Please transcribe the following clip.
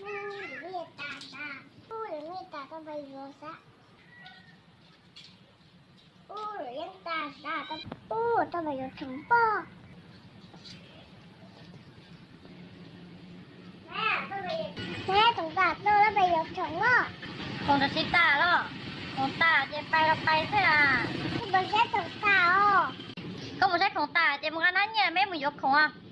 Ub, lwm niaj tas tas, ub, lwm niaj tas tau pais yuav xav. Ub, lwm yeej tas tas, ub, tau pais yuav khoom poj. Saib khoom tas tau, tau pais yuav khoom os. Khoom tam sim tas los? Khoom tas ces pais los pais xwb as. Koj mus saib khoom tas os. Koj mus saib khoom tas ces mus nqa hnab nyiaj, meb mus yuav khoom os.